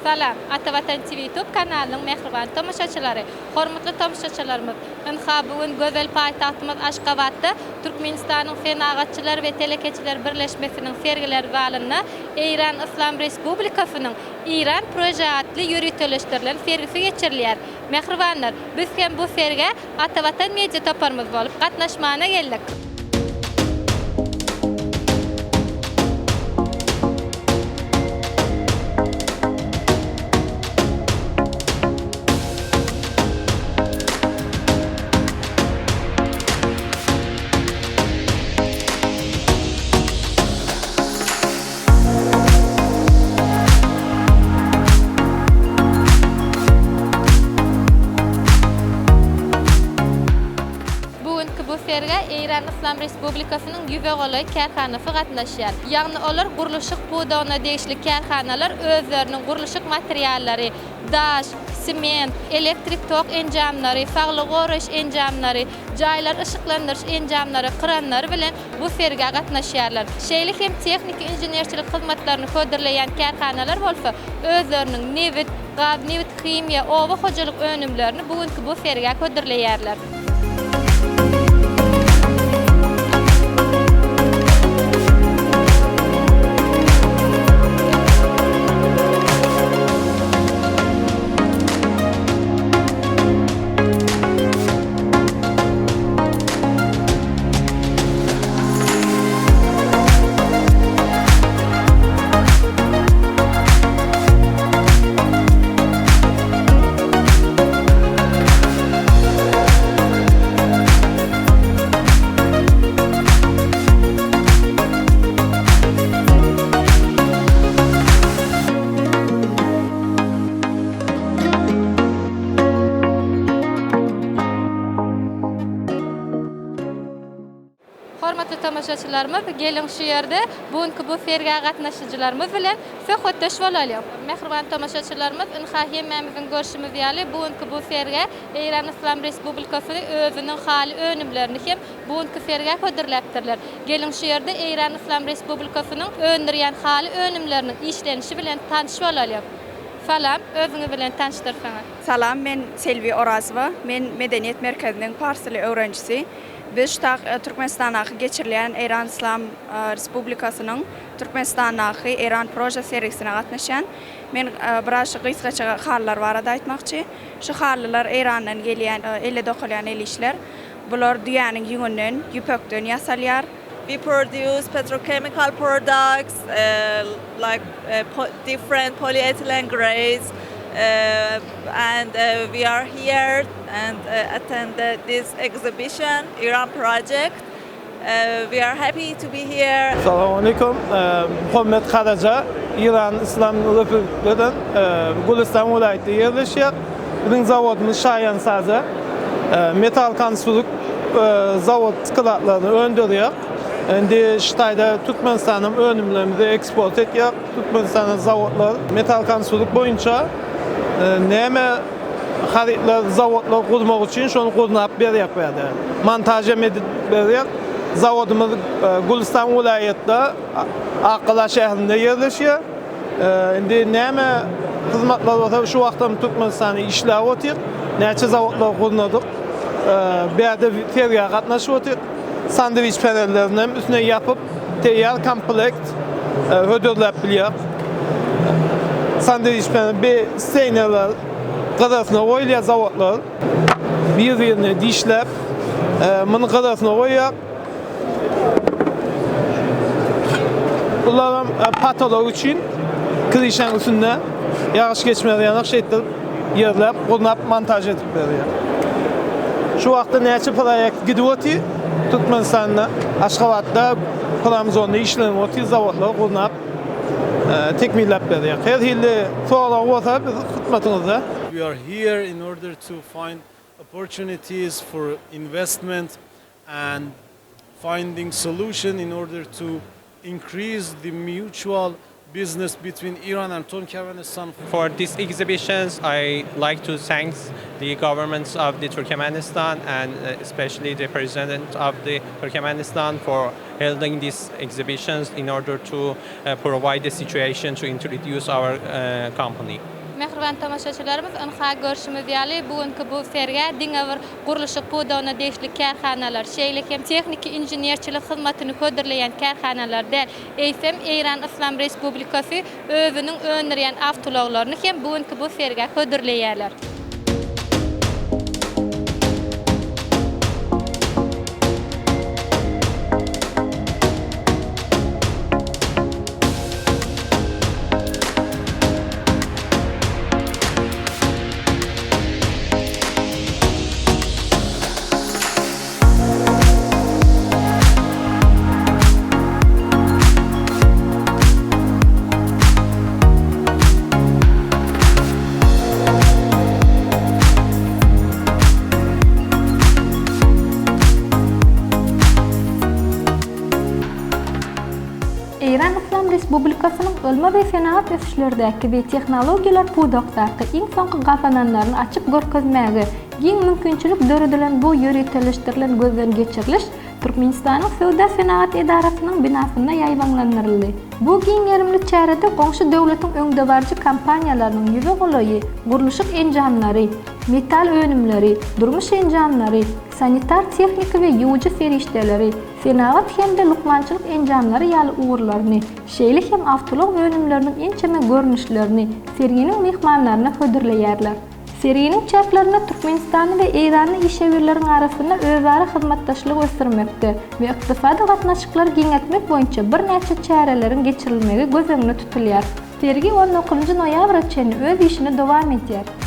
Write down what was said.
Salam, Ata Watan TV YouTube kanalynyň mähriban tomaşaçylary! Hormatly tomaşaçylarymyz, ynha bu gün gözel paýtagtymyz Aşgabatda Türkmenistanyň Senagatçylar we telekeçiler birleşmesiniň sergiler zalynda Eýran Yslam Respublikasynyň Iran Proje atly ýöriteleşdirilen sergisi geçirilýär. Mähribanlar, biz hem bu sergä Ata Watan media toparymyz bolup gatnaşmana geldik. Bu günki bu sergä Eýran Yslam Respublikasynyň ýüze golaý kärhanasy gatnaşýar. Ýagny olar gurluşyk pudagyna degişli kärhanalar özleriniň gurluşyk materiallary, daş, sement, elektrik tok enjamlary, saglygy goraýyş enjamlary, jaýlary yşyklandyryş enjamlary, kranlary bilen bu sergä gatnaşýarlar. Şeýle hem tehniki-inženerçilik hyzmatlaryny hödürleýän kärhanalar bolsa özleriniň nebit, gaz, nebit-himiýa, oba hojalyk önümlerini bu günki bu sergä hödürleýärler. Hormatly tomaşaçylarymyz, geliň şu ýerde bu günki bu sergä gatnaşyjylarymyz bilen söhbetdeş bolalyň. Mähriban tomaşaçylarymyz, ynha hemmämiziň görşümiz ýaly, bu günki bu sergä Eýran Yslam Respublikasy özüniň haly önümlerini hem bu günki sergä hödürläpdirler. Geliň şu ýerde Eýran Yslam Respublikasynyň öndürýän haly önümleriniň işlenişi bilen tanyş bolalyň. Salam, özüňiz bilen tanyşdyrsaňyz. Salam, men Selbi Orazowa. Men Medeniýet merkeziniň pars dili öwrenijisi. Biz şu tak Türkmenistandaky geçirilýän Eýran Yslam Respublikasynyň Türkmenistandaky Eýran Proje sergisine gatnaşýan. Men biraz şu gysgaça halylar barada aýtmakçy. Şu halylar Eýrandan gelýän elle dokalýan el işler. Bular düýäniň ýüňünden, ýüpekden ýasalýar. We produce petrochemical products like different polyethylene grades and we are here and attend this exhibition Iran project. We are happy to be here. Salam aleýkum. Muhammet Karaja, Eýran Yslam Respublikadan Gülüstan welaýatynda ýerleşýär. Biziň zawodymyz Şaýan Saza metal konstruk zawod skladlaryny öndürýär. Indi şu taýda Türkmenistanyň önümlerimizi eksport etýär. Türkmenistanyň zawodlar metal konstruk boýunça näme harytlar zawodlar gurmak üçin şony gurnap berýär bu ýerde. Montaž hem edip berýär. Zawodymyz Gülüstan welaýatda Akgala şäherinde ýerleşýär. Indi näme hyzmatlar bolsa şu wagtam Türkmenistanda işläp otyr. Näçe zawodlar gurnadyk. Bärde sergä gatnaşyp otyr. Sandwiç panellerini hem üstüne ýapyp, teýýar komplekt hödürläp bilýär. Sandwiç panel bir steýnerler gyrasyna goýulýar zawodlar. Bir-birine dişläp, muny gyrasyna goýýar. Bularam patolog üçin krişaň üstünde ýagyş geçmez ýanak şeýtdirip ýerläp, gurnap montaž edip berýär. Şu wagtda näçe proýekt gidip otyr Türkmenistanda, Aşgabatda pramzonda işlenip otyr, zawodlar gurnap tekmilläp berýär. Her hili sorag bolsa biz hyzmatyňyzda. We are here in order to find opportunities for investment and finding solution in order to increase the mutual. business between Iran and Turkmenistan. For these exhibitions, I like to thank the governments of the Turkmenistan and uh, especially the president of the Turkmenistan for holding these exhibitions in order to uh, provide the situation to introduce our uh, company. Mähriban tomaşaçylarymyz, ynha görşümiz ýaly, bu günki bu sergä diňe bir gurluşyk pudagyna degişli kärhanalar, şeýle hem tehniki inženerçilik hyzmatyny hödürleýän kärhanalar däl, eýsem, Eýran Yslam Respublikasy özüniň öndürýän awtoulaglaryny hem bu günki bu sergä hödürleýärler. Eýran Yslam Respublikasynyň ylmy we senagat ösüşlerdäki we tehnologiýalar pudakdaky iň soňky gazananlaryny açyp görkezmäge giň mümkinçilik döredilen bu ýöriteleşdirilen gözden geçiriliş Türkmenistanyň Söwda-senagat edarasynyň binasynda ýaýbaňlandyryldy. Bu giň gerimli çärede goňşy döwletiň öňdebaryjy kompaniýalarynyň ýüze golaýy gurluşyk enjamlary, metal önümleri, durmuş enjamlary, sanitar-tehniki we ýuwujy serişdeleri, senagat hem-de lukmançylyk enjamlary ýaly ugurlaryny, şeýle hem awtoulag önümleriniň ençeme görnüşlerini serginiň myhmanlaryna hödürleýärler. Serginiň çäklerinde türkmenistanly we eýranly işewürleriň arasynda özara hyzmatdaşlygy ösdürmekde we ykdysady gatnaşyklary giňeltmek boýunça birnäçe çäreleriň geçirilmegi göz öňünde tutulýar. Sergi on dokuzynjy noýabra çenli öz işini dowam edýär.